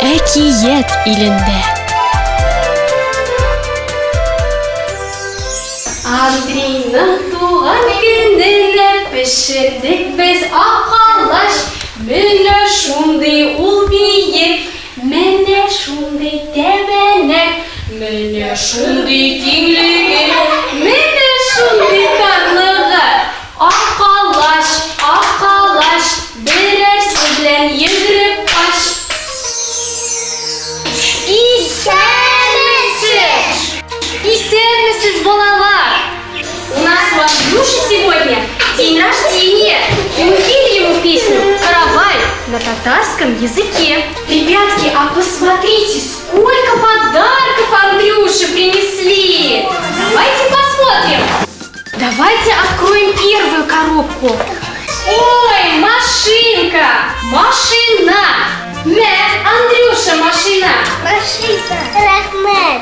Әкият илендә. Андрейның туган көненә пешердек без ак калач. Менә шундый ул биек, менә шундый тәбәнәк, менә шундый киңлеге, менә шундый тарлыгы. Ак калач, ак калач, берәрсе белән йөгереп кач. Исәнмесез! Исәнмесез, балалар! У нас у Андрюши сегодня день рождения. И мы пели ему песню «Каравай» на татарском языке. Ребятки, а посмотрите, сколько подарков Андрюше принесли! Давайте посмотрим. Давайте откроем первую коробку. Ой, машинка! Машина! Мә, Андрюша, машина! Машинка. Рәхмәт.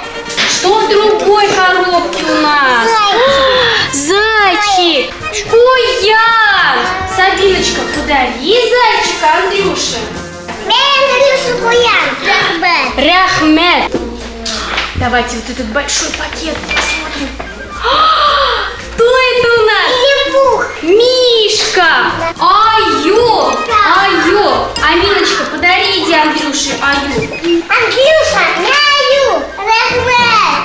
Что в другой коробке у нас? Зайчик! Куян! Сабиночка, подари зайчика Андрюше. Мә, Андрюша, куян. Рәхмәт. Рәхмәт! Давайте вот этот большой пакет посмотрим. Кто это у нас? Пух. Мишка! Аю! Аю! Аминочка, подарите Андрюше аю. Андрюша, мә аю. Рәхмәт.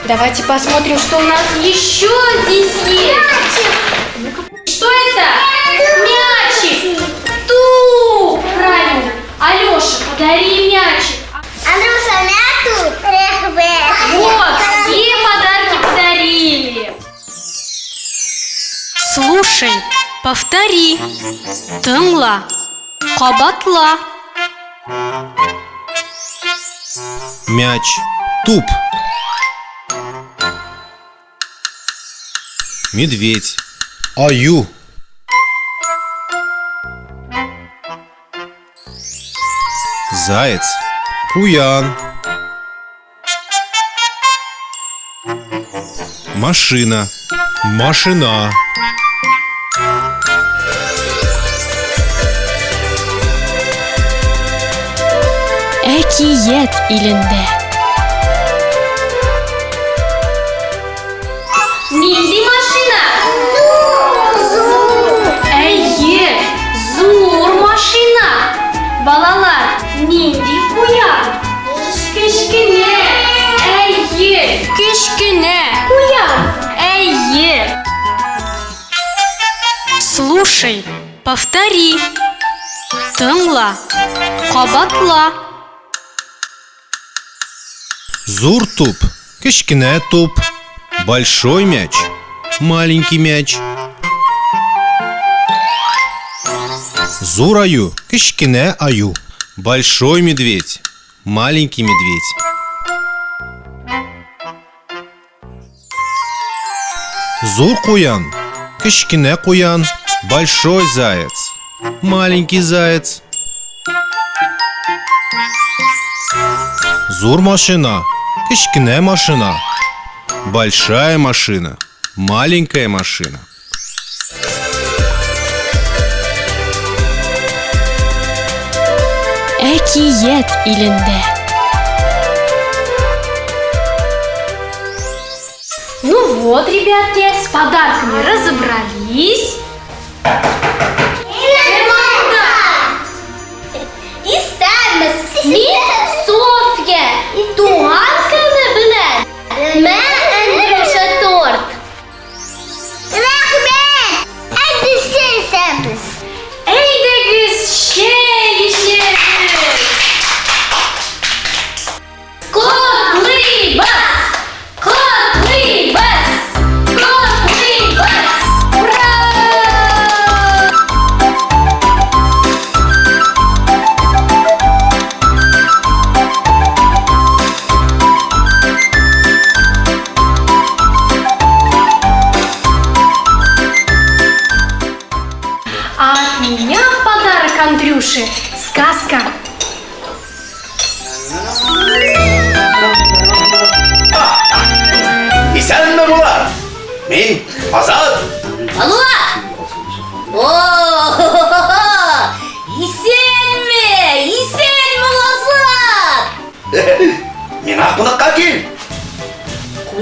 Давайте посмотрим, что у нас еще здесь есть. Что это? Мячик! Туп! Правильно. Алеша, подари мячик. Андрюша, мә туп. Рәхмәт. Вот, все подарки подарили. Слушай, повтори. Тыңла, кабатла. Мяч. Туп. Медведь. Аю. Заяц. Куян. Машина. Машина. Әкият илендә. Нинди машина? Әйе, зур машина. Балалар, нинди куян? Кечкенә. Әйе, кечкенә. Куян. Әйе. Слушай, повтори. Тыңла, кабатла. Зур туп. Кечкенә туп. Большой мяч. Маленький мяч. Зур аю. Кечкенә аю. Большой медведь. Маленький медведь. Зур куян. Кечкенә куян. Большой заяц. Маленький заяц. Зур машина. Кечкенә машина. Большая машина. Маленькая машина. Әкият илендә. Ну вот, ребятки, с подарками разобрались. Исәнмесез. Мин Софья. Туган көне белән. Мә, Андрюша, торт. Рәхмәт. Әдесе исәнбез. Әйдәгез, чәй эчәбез. Котлыйбыз! Котлыйбыз! Котлыйбыз! Ура! А от меня в подарок Андрюше сказка. Исәнме, Булат? Мин Азат. Алла! О, исәнме, исәнме, Азат!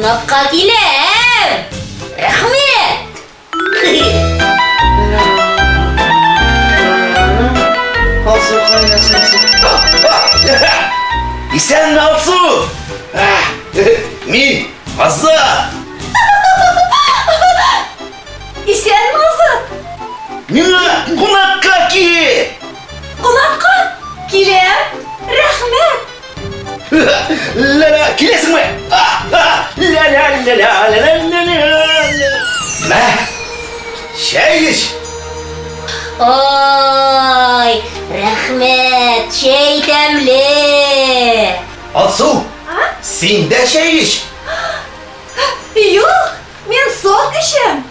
Кунакка киләм! Рәхмәт! Алсу, кайдасың син? Исәнме, Алсу? Мин Азат. Исәнме, Азат? Миңа кунакка кил. Кунакка киләм. Рәхмәт. Ла-ла, киләсеңме? Ла-ла-ла-ла-ла-ла-ла-ла. Мә, чәй эч. Ой, рәхмәт, чәй тәмле. Алсу, син дә чәй эч. Юк, мин сок эчәм.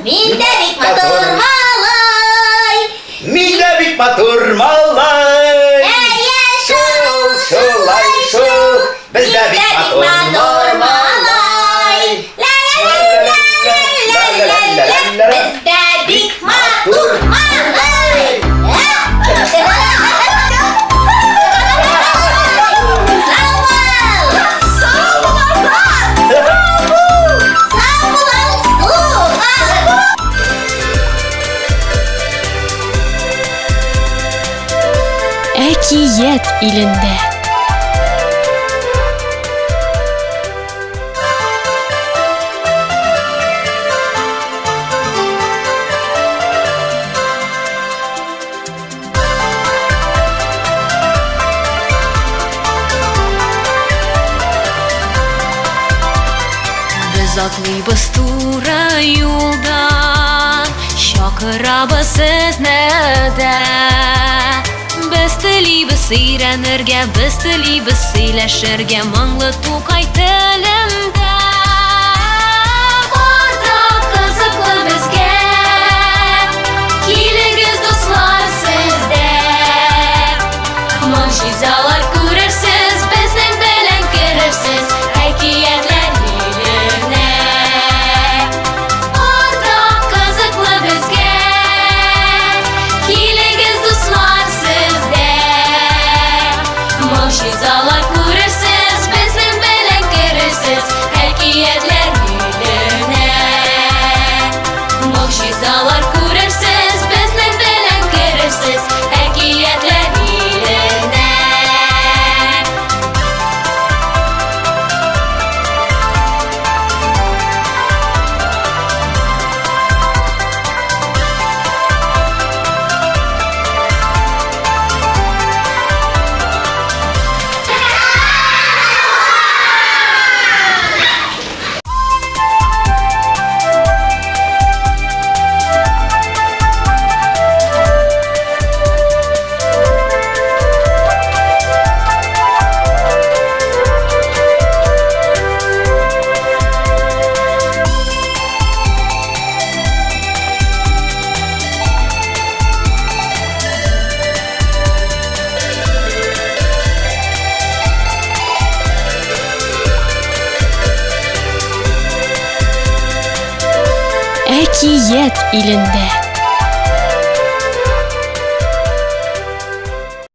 Мин дә бик матур малай. Мин дә бик матур малай. Әйе, Шул, шулай, шул. Без дә бик матур малай. Ла-ла-ла-ла-ла-ла-ла-ла. Без дә бик матур малай. Сау бул! Сау бул, Азат! Сау бул! Сау бул, Алсу! Әкият илендә. Без атлыйбыз туры юлдан, чакырабыз сезне дә. Без телибез өйрәнергә, без телибез сөйләшергә моңлы Тукай телендә. Бар да кызыклы безгә. Килегез, дуслар, сез дә. Могҗизалар күрерсез, безнең белән керерсез әкиятләр иленә. Бар да кызыклы безгә. Килегез, дуслар, сез дә. Могҗизалар күрерсез, безнең белән керерсез әкиятләр иленә. Могҗизалар күрерсез, безнең белән керерсез әкиятләр иленә. Әкият илендә.